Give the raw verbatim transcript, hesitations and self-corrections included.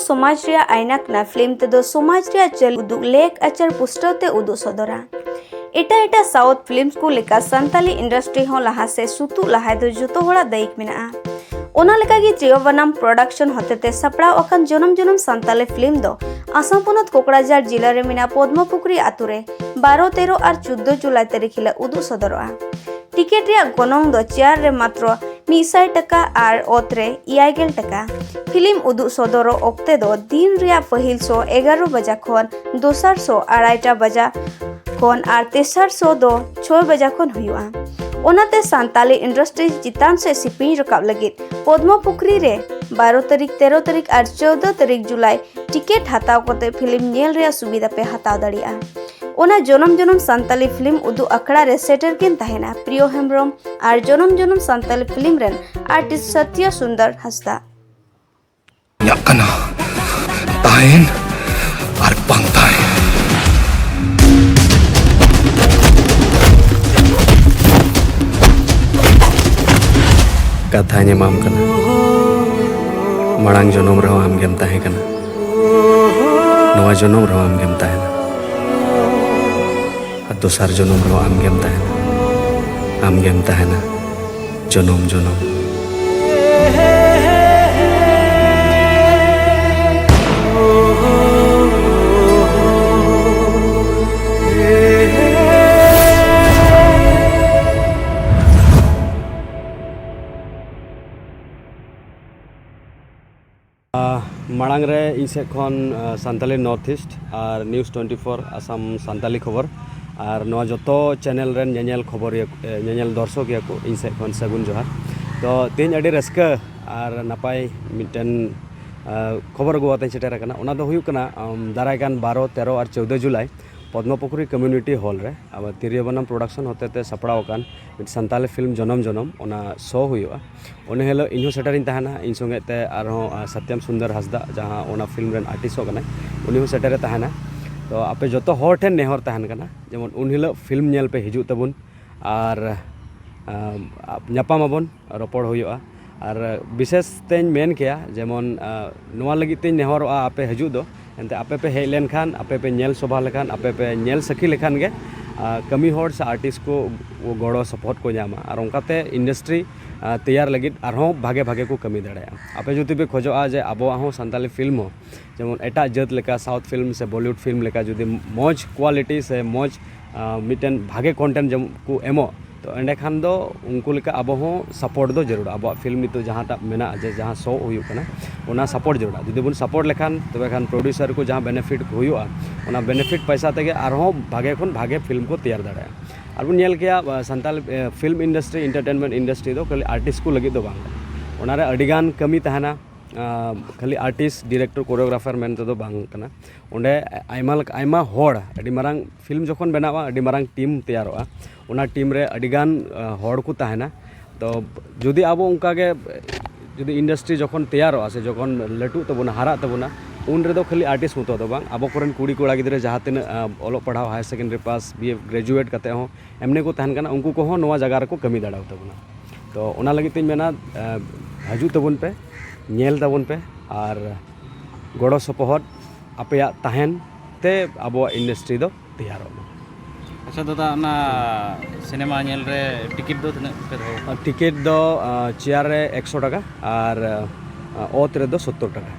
ᱥᱚᱢᱟᱡᱽ ᱨᱮᱭᱟᱜ ᱟᱭᱱᱟ ᱠᱟᱱᱟ ᱯᱷᱤᱞᱢ ᱛᱮᱫᱚ ᱥᱚᱢᱟᱡᱽ ᱨᱮᱭᱟᱜ ᱪᱟᱹᱞ ᱩᱫᱩᱜ ᱞᱮᱠ ᱟᱪᱟᱨ ᱯᱩᱥᱴᱟᱹᱣ ᱛᱮ ᱩᱫᱩᱜ ᱥᱚᱫᱚᱨᱟ᱾ ᱮᱴᱟᱜ ᱮᱴᱟᱜ ᱥᱟᱣᱩᱛᱷ ᱯᱷᱤᱞᱢ ᱠᱚ ᱞᱮᱠᱟ ᱥᱟᱱᱛᱟᱞᱤ ᱤᱱᱰᱟᱥᱴᱨᱤ ᱦᱚᱸ ᱞᱟᱦᱟ ᱥᱮᱫ ᱥᱩᱛᱩᱜ ᱞᱟᱦᱟᱭ ᱫᱚ ᱡᱚᱛᱚ ᱦᱚᱲᱟᱜ ᱫᱟᱹᱭᱤᱠ ᱢᱮᱱᱟᱜᱼᱟ᱾ ᱚᱱᱟ ᱞᱮᱠᱟᱜᱮ ᱡᱤᱭᱚ ᱵᱟᱱᱟᱢ ᱯᱨᱚᱰᱟᱠᱥᱚᱱ ᱦᱚᱛᱮᱛᱮ ᱥᱟᱯᱲᱟᱣ ᱟᱠᱟᱱ ᱡᱚᱱᱚᱢ ᱡᱚᱱᱚᱢ ᱥᱟᱱᱛᱟᱞᱤ ᱯᱷᱤᱞᱢ ᱫᱚ ᱟᱥᱟᱢ ᱯᱚᱱᱚᱛ ᱠᱚᱠᱲᱟᱡᱟᱨ ᱡᱤᱞᱟ ᱨᱮ ᱢᱮᱱᱟᱜ ᱯᱚᱫᱢᱚ ᱯᱩᱠᱷᱨᱤ ᱟᱛᱳ ᱨᱮ ᱵᱟᱨᱚ, ᱛᱮᱨᱚ ᱟᱨ ᱪᱳᱫᱽᱫᱳ ᱡᱩᱞᱟᱭ ᱛᱟᱹᱨᱤᱠᱷ ᱦᱤᱞᱳᱜ ᱩᱫᱩᱜ ᱥᱚᱫᱚᱨᱚᱜᱼᱟ᱾ ᱴᱤᱠᱤᱴ ᱨᱮᱭᱟᱜ ᱜᱚᱱᱚᱝ ᱫᱚ ᱪᱮᱭᱟᱨ ᱨᱮ ᱢᱟᱛᱨᱚ ᱢᱤᱫ ᱥᱟᱭ ᱴᱟᱠᱟ ᱟᱨ ᱚᱛ ᱨᱮ ᱮᱭᱟᱭ ᱜᱮᱞ ᱴᱟᱠᱟ᱾ ᱯᱷᱤᱞᱢ ᱩᱫᱩᱜ ᱥᱚᱫᱚᱨᱚᱜ ᱚᱠᱛᱮ ᱫᱚ ᱫᱤᱱ ᱨᱮᱭᱟᱜ ᱯᱟᱹᱦᱤᱞ ᱥᱳ ᱮᱜᱟᱨᱚ ᱵᱟᱡᱟ ᱠᱷᱚᱱ ᱫᱚᱥᱟᱨ ᱥᱳ ᱟᱲᱟᱭᱴᱟ ᱵᱟᱡᱟ ᱠᱷᱚᱱ ᱟᱨ ᱛᱮᱥᱟᱨ ᱥᱳ ᱫᱚ ᱪᱷᱚᱭ ᱵᱟᱡᱟ ᱠᱷᱚᱱ ᱦᱩᱭᱩᱜᱼᱟ᱾ ᱚᱱᱟᱛᱮ ᱥᱟᱱᱛᱟᱞᱤ ᱤᱱᱰᱟᱥᱴᱨᱤ ᱪᱮᱛᱟᱱ ᱥᱮᱫ ᱥᱤᱯᱤᱧ ᱨᱟᱠᱟᱵ ᱞᱟᱹᱜᱤᱫ ᱯᱚᱫᱢᱚ ᱯᱩᱠᱷᱨᱤ ᱨᱮ ᱵᱟᱨᱚ ᱛᱟᱹᱨᱤᱠᱷ, ᱛᱮᱨᱚ ᱛᱟᱹᱨᱤᱠᱷ ᱟᱨ ᱪᱳᱫᱽᱫᱳ ᱛᱟᱹᱨᱤᱠᱷ ᱡᱩᱞᱟᱭ ᱴᱤᱠᱤᱴ ᱦᱟᱛᱟᱣ ᱠᱟᱛᱮ ᱯᱷᱤᱞᱢ ᱧᱮᱞ ᱨᱮᱭᱟᱜ ᱥᱩᱵᱤᱫᱷᱟ ᱯᱮ ᱦᱟᱛᱟᱣ ᱫᱟᱲᱮᱭᱟᱜᱼᱟ᱾ ᱚᱱᱟ ᱡᱚᱱᱚᱢ ᱡᱚᱱᱚᱢ ᱥᱟᱱᱛᱟᱞᱤ ᱯᱷᱤᱞᱢ ᱩᱫᱩᱜ ᱟᱠᱷᱲᱟ ᱨᱮ ᱥᱮᱴᱮᱨ ᱠᱤᱱ ᱛᱟᱦᱮᱱᱟ ᱯᱨᱤᱭᱚ ᱦᱮᱢᱵᱨᱚᱢ ᱟᱨ ᱡᱚᱱᱚᱢ ᱡᱚᱱᱚᱢ ᱥᱟᱱᱛᱟᱞᱤ ᱯᱷᱤᱞᱢ ᱨᱮᱱ ᱟᱨᱴᱤᱥᱴ ᱥᱚᱛᱭᱚ ᱥᱩᱱᱫᱚᱨ ᱦᱟᱸᱥᱫᱟ᱾ ᱤᱧᱟᱹᱜ ᱠᱟᱱᱟ, ᱛᱟᱦᱮᱱ ᱟᱨ ᱵᱟᱝ ᱛᱟᱦᱮᱱ᱾ ᱠᱟᱛᱷᱟᱧ ᱮᱢᱟᱢ ᱠᱟᱱᱟ, ᱢᱟᱲᱟᱝ ᱡᱚᱱᱚᱢ ᱨᱮᱦᱚᱸ ᱟᱢᱜᱮᱢ ᱛᱟᱦᱮᱸ ᱠᱟᱱᱟ, ᱱᱚᱣᱟ ᱡᱚᱱᱚᱢ ᱨᱮᱦᱚᱸ ᱟᱢᱜᱮᱢ ᱛᱟᱦᱮᱱᱟ᱾ ᱟᱨ ᱫᱚᱥᱟᱨ ᱡᱚᱱᱚᱢ ᱨᱮᱦᱚᱸ ᱟᱢᱜᱮᱢ ᱛᱟᱦᱮᱱᱟ, ᱟᱢᱜᱮᱢ ᱛᱟᱦᱮᱱᱟ ᱡᱚᱱᱚᱢ ᱡᱚᱱᱚᱢ᱾ ᱢᱟᱲᱟᱝ ᱨᱮ ᱤᱧ ᱥᱮᱫ ᱠᱷᱚᱱ, ᱟ, ᱥᱟᱱᱛᱟᱞᱤ ᱱᱚᱨᱛᱷ ᱤᱥᱴ ᱟᱨ news twenty four Assam Santali ᱠᱷᱚᱵᱚᱨ ᱟᱨ ᱱᱚᱣᱟ ᱡᱚᱛᱚ ᱪᱮᱱᱮᱞ ᱨᱮᱱ ᱧᱮᱧᱮᱞ ᱠᱷᱚᱵᱚᱨᱤᱭᱟᱹ, ᱮ, ᱧᱮᱧᱮᱞ ᱫᱚᱨᱥᱚᱠᱤᱭᱟᱹ ᱠᱚ, ᱤᱧ ᱥᱮᱫ ᱠᱷᱚᱱ ᱥᱟᱹᱜᱩᱱ ᱡᱚᱦᱟᱨ᱾ ᱛᱚ, ᱛᱮᱦᱮᱧ ᱟᱹᱰᱤ ᱨᱟᱹᱥᱠᱟᱹ ᱟᱨ ᱱᱟᱯᱟᱭ ᱢᱤᱫᱴᱮᱱ, ᱟ, ᱠᱷᱚᱵᱚᱨ ᱟᱹᱜᱩ ᱠᱟᱛᱮᱧ ᱥᱮᱴᱮᱨ ᱟᱠᱟᱱᱟ᱾ ᱚᱱᱟ ᱫᱚ ᱦᱩᱭᱩᱜ ᱠᱟᱱᱟ, ᱟᱢ, ᱫᱟᱨᱟᱭ ᱠᱟᱱ ᱵᱟᱨᱚ, ᱛᱮᱨᱚ ᱟᱨ ᱪᱳᱫᱽᱫᱳ ᱡᱩᱞᱟᱭ ᱯᱚᱫᱽᱢᱚ ᱯᱩᱠᱷᱨᱤ ᱠᱚᱢᱤᱭᱩᱱᱤᱴᱤ ᱦᱚᱞ ᱨᱮ ᱟᱵᱚ ᱛᱤᱨᱭᱳ ᱵᱟᱱᱟᱢ ᱯᱨᱚᱰᱟᱠᱥᱚᱱ ᱦᱚᱛᱮᱛᱮ ᱥᱟᱯᱲᱟᱣ ᱟᱠᱟᱱ ᱢᱤᱫ ᱥᱟᱱᱛᱟᱞᱤ ᱯᱷᱤᱞᱢ ᱡᱚᱱᱚᱢ ᱡᱚᱱᱚᱢ, ᱚᱱᱟ ᱥᱳ ᱦᱩᱭᱩᱜᱼᱟ᱾ ᱩᱱ ᱦᱤᱞᱳᱜ ᱤᱧ ᱦᱚᱸ ᱥᱮᱴᱮᱨᱤᱧ ᱛᱟᱦᱮᱱᱟ, ᱤᱧ ᱥᱚᱸᱜᱮ ᱛᱮ ᱟᱨᱦᱚᱸ, ᱟ, ᱥᱟᱛᱭᱟᱢ ᱥᱩᱱᱫᱚᱨ ᱦᱟᱸᱥᱫᱟ, ᱡᱟᱦᱟᱸ ᱚᱱᱟ ᱯᱷᱤᱞᱢ ᱨᱮᱱ ᱟᱨᱴᱤᱥᱴ ᱦᱚᱸ ᱠᱟᱱᱟᱭ, ᱩᱱᱤ ᱦᱚᱸ ᱥᱮᱴᱮᱨᱮ ᱛᱟᱦᱮᱱᱟ᱾ ᱛᱚ, ᱟᱯᱮ ᱡᱚᱛᱚ ᱦᱚᱲ ᱴᱷᱮᱱ ᱱᱮᱦᱚᱨ ᱛᱟᱦᱮᱱ ᱠᱟᱱᱟ, ᱡᱮᱢᱚᱱ ᱩᱱ ᱦᱤᱞᱳᱜ ᱯᱷᱤᱞᱢ ᱧᱮᱞ ᱯᱮ ᱦᱤᱡᱩᱜ ᱛᱟᱵᱚᱱ ᱟᱨ, ᱟ, ᱧᱟᱯᱟᱢ ᱟᱵᱚᱱ, ᱨᱚᱯᱚᱲ ᱦᱩᱭᱩᱜᱼᱟ᱾ ᱟᱨ ᱵᱤᱥᱮᱥ ᱛᱮᱧ ᱢᱮᱱ ᱠᱮᱭᱟ, ᱡᱮᱢᱚᱱ ᱱᱚᱣᱟ ᱞᱟᱹᱜᱤᱫ ᱛᱮᱧ ᱱᱮᱦᱚᱨᱚᱜᱼᱟ, ᱟᱯᱮ ᱦᱤᱡᱩᱜ ᱫᱚ ᱮᱱᱛᱮ ᱟᱯᱮ ᱯᱮ ᱦᱮᱡ ᱞᱮᱱᱠᱷᱟᱱ, ᱟᱯᱮ ᱯᱮ ᱧᱮᱞ ᱥᱚᱵᱷᱟ ᱞᱮᱠᱷᱟᱱ, ᱟᱯᱮ ᱯᱮ ᱧᱮᱞ ᱥᱟᱹᱠᱷᱤ ᱞᱮᱠᱷᱟᱱ ᱜᱮ ᱠᱟᱹᱢᱤ ᱦᱚᱲ ᱥᱮ ᱟᱨᱴᱤᱥᱴ ᱠᱚ ᱜᱚᱲᱚ ᱥᱚᱯᱚᱦᱚᱫ ᱠᱚ ᱧᱟᱢᱟ ᱟᱨ ᱚᱱᱠᱟᱛᱮ ᱤᱱᱰᱟᱥᱴᱨᱤ ᱛᱮᱭᱟᱨ ᱞᱟᱹᱜᱤᱫ ᱟᱨᱦᱚᱸ ᱵᱷᱟᱜᱮ ᱵᱷᱟᱜᱮ ᱠᱚ ᱠᱟᱹᱢᱤ ᱫᱟᱲᱮᱭᱟᱜᱼᱟ᱾ ᱟᱯᱮ ᱡᱩᱫᱤ ᱯᱮ ᱠᱷᱚᱡᱚᱜᱼᱟ ᱡᱮ ᱟᱵᱚᱣᱟᱜ ᱦᱚᱸ ᱥᱟᱱᱛᱟᱞᱤ ᱯᱷᱤᱞᱢ ᱦᱚᱸ ᱡᱮᱢᱚᱱ ᱮᱴᱟᱜ ᱡᱟᱹᱛ ᱞᱮᱠᱟ, ᱥᱟᱣᱩᱛᱷ ᱯᱷᱤᱞᱢ ᱥᱮ ᱵᱚᱞᱤᱣᱩᱰ ᱯᱷᱤᱞᱢ ᱞᱮᱠᱟ ᱡᱩᱫᱤ ᱢᱚᱡᱽ ᱠᱳᱣᱟᱞᱤᱴᱤ ᱥᱮ ᱢᱚᱡᱽ ᱢᱤᱫᱴᱮᱱ ᱵᱷᱟᱜᱮ ᱠᱚᱱᱴᱮᱱᱴ ᱡᱮᱢᱚᱱ ᱠᱚ ᱮᱢᱚᱜ, ᱛᱚ ᱮᱸᱰᱮᱠᱷᱟᱱ ᱫᱚ ᱩᱱᱠᱩ ᱞᱮᱠᱟ ᱟᱵᱚ ᱦᱚᱸ ᱥᱟᱯᱳᱨᱴ ᱫᱚ ᱡᱟᱹᱨᱩᱲᱟ᱾ ᱟᱵᱚᱣᱟᱜ ᱯᱷᱤᱞᱢ ᱱᱤᱛᱚᱜ ᱡᱟᱦᱟᱸᱴᱟᱜ ᱢᱮᱱᱟᱜᱼᱟ, ᱡᱮ ᱡᱟᱦᱟᱸ ᱥᱳ ᱦᱩᱭᱩᱜ ᱠᱟᱱᱟ, ᱚᱱᱟ ᱥᱟᱯᱳᱨᱴ ᱡᱟᱹᱨᱩᱲᱟ᱾ ᱡᱩᱫᱤ ᱵᱚᱱ ᱥᱟᱯᱳᱨᱴ ᱞᱮᱠᱷᱟᱱ, ᱛᱚᱵᱮ ᱠᱷᱟᱱ ᱯᱨᱚᱰᱭᱩᱥᱟᱨ ᱠᱚ ᱡᱟᱦᱟᱸ ᱵᱮᱱᱤᱯᱷᱤᱴ ᱠᱚ ᱦᱩᱭᱩᱜᱼᱟ, ᱚᱱᱟ ᱵᱮᱱᱤᱯᱷᱤᱴ ᱯᱚᱭᱥᱟ ᱛᱮᱜᱮ ᱟᱨᱦᱚᱸ ᱵᱷᱟᱜᱮ ᱠᱷᱚᱱ ᱵᱷᱟᱜᱮ ᱯᱷᱤᱞᱢ ᱠᱚ ᱛᱮᱭᱟᱨ ᱫᱟᱲᱮᱭᱟᱜᱼᱟ᱾ ᱟᱨ ᱵᱚᱱ ᱧᱮᱞ ᱠᱮᱭᱟ, Santal film industry, entertainment industry ᱫᱚ ᱠᱷᱟᱹᱞᱤ ᱟᱨᱴᱤᱥᱴ ᱠᱚ ᱞᱟᱹᱜᱤᱫ ᱫᱚ ᱵᱟᱝ ᱠᱟᱱᱟ᱾ ᱚᱱᱟᱨᱮ ᱟᱹᱰᱤᱜᱟᱱ ᱠᱟᱹᱢᱤ ᱛᱟᱦᱮᱱᱟ᱾ ᱠᱷᱟᱹᱞᱤ ᱟᱨᱴᱤᱥᱴ, ᱰᱤᱨᱮᱠᱴᱚᱨ, ᱠᱳᱨᱤᱭᱳᱜᱨᱟᱯᱷᱟᱨ ᱢᱮᱱᱛᱮ ᱫᱚ ᱵᱟᱝ ᱠᱟᱱᱟ᱾ ᱚᱸᱰᱮ ᱟᱭᱢᱟ ᱞᱮᱠᱟ, ᱟᱭᱢᱟ ᱦᱚᱲ, ᱟᱹᱰᱤ ᱢᱟᱨᱟᱝ ᱯᱷᱤᱞᱢ ᱡᱚᱠᱷᱚᱱ ᱵᱮᱱᱟᱜᱼᱟ, ᱟᱹᱰᱤ ᱢᱟᱨᱟᱝ ᱴᱤᱢ ᱛᱮᱭᱟᱨᱚᱜᱼᱟ᱾ ᱚᱱᱟ ᱴᱤᱢ ᱨᱮ ᱟᱹᱰᱤᱜᱟᱱ ᱦᱚᱲ ᱠᱚ ᱛᱟᱦᱮᱱᱟ᱾ ᱛᱚ ᱡᱩᱫᱤ ᱟᱵᱚ ᱚᱱᱠᱟ ᱜᱮ ᱡᱩᱫᱤ ᱤᱱᱰᱟᱥᱴᱨᱤ ᱡᱚᱠᱷᱚᱱ ᱛᱮᱭᱟᱨᱚᱜᱼᱟ ᱥᱮ ᱡᱚᱠᱷᱚᱱ ᱞᱟᱹᱴᱩᱜ ᱛᱟᱵᱚᱱᱟ, ᱦᱟᱨᱟᱜ ᱛᱟᱵᱚᱱᱟ, ᱩᱱ ᱨᱮᱫᱚ ᱠᱷᱟᱹᱞᱤ ᱟᱨᱴᱤᱥᱴ ᱢᱚᱛᱚ ᱫᱚ ᱵᱟᱝ, ᱟᱵᱚ ᱠᱚᱨᱮᱱ ᱠᱩᱲᱤ ᱠᱚᱲᱟ ᱜᱤᱫᱽᱨᱟᱹ ᱡᱟᱦᱟᱸ ᱛᱤᱱᱟᱹᱜ ᱚᱞᱚᱜ ᱯᱟᱲᱦᱟᱣ, ᱦᱟᱭᱟᱨ ᱥᱮᱠᱮᱱᱰᱟᱨᱤ ᱯᱟᱥ, ᱵᱤ ᱮ ᱜᱨᱮᱡᱩᱭᱮᱴ ᱠᱟᱛᱮ ᱦᱚᱸ ᱮᱢᱱᱤ ᱠᱚ ᱛᱟᱦᱮᱱ ᱠᱟᱱᱟ, ᱩᱱᱠᱩ ᱠᱚᱦᱚᱸ ᱱᱚᱣᱟ ᱡᱟᱭᱜᱟ ᱨᱮᱠᱚ ᱠᱟᱹᱢᱤ ᱫᱟᱲᱮᱭᱟᱜ ᱛᱟᱵᱚᱱᱟ᱾ ᱛᱚ ᱚᱱᱟ ᱞᱟᱹᱜᱤᱫ ᱛᱤᱧ ᱢᱮᱱᱟ, ᱦᱤᱡᱩᱜ ᱛᱟᱵᱚᱱ ᱯᱮ, ᱧᱮᱞ ᱛᱟᱵᱚᱱ ᱯᱮ ᱟᱨ ᱜᱚᱲᱚ ᱥᱚᱯᱚᱦᱚᱫ ᱟᱯᱮᱭᱟᱜ ᱛᱟᱦᱮᱱ ᱛᱮ ᱟᱵᱚᱣᱟᱜ ᱤᱱᱰᱟᱥᱴᱨᱤ ᱫᱚ ᱛᱮᱭᱟᱨᱚᱜ ᱢᱟ᱾ ᱟᱪᱪᱷᱟ ᱫᱟᱫᱟ, ᱚᱱᱟ ᱥᱤᱱᱮᱢᱟ ᱧᱮᱞ ᱨᱮ ᱴᱤᱠᱤᱴ ᱫᱚ ᱛᱤᱱᱟᱹᱜ ᱯᱮ ᱫᱚᱦᱚ ᱟᱠᱟᱫᱟ? ᱴᱤᱠᱤᱴ ᱫᱚ ᱪᱮᱭᱟᱨ ᱨᱮ ᱮᱠᱥᱚ ᱴᱟᱠᱟ ᱟᱨ ᱚᱛ ᱨᱮᱫᱚ ᱥᱳᱛᱛᱳᱨ ᱴᱟᱠᱟ᱾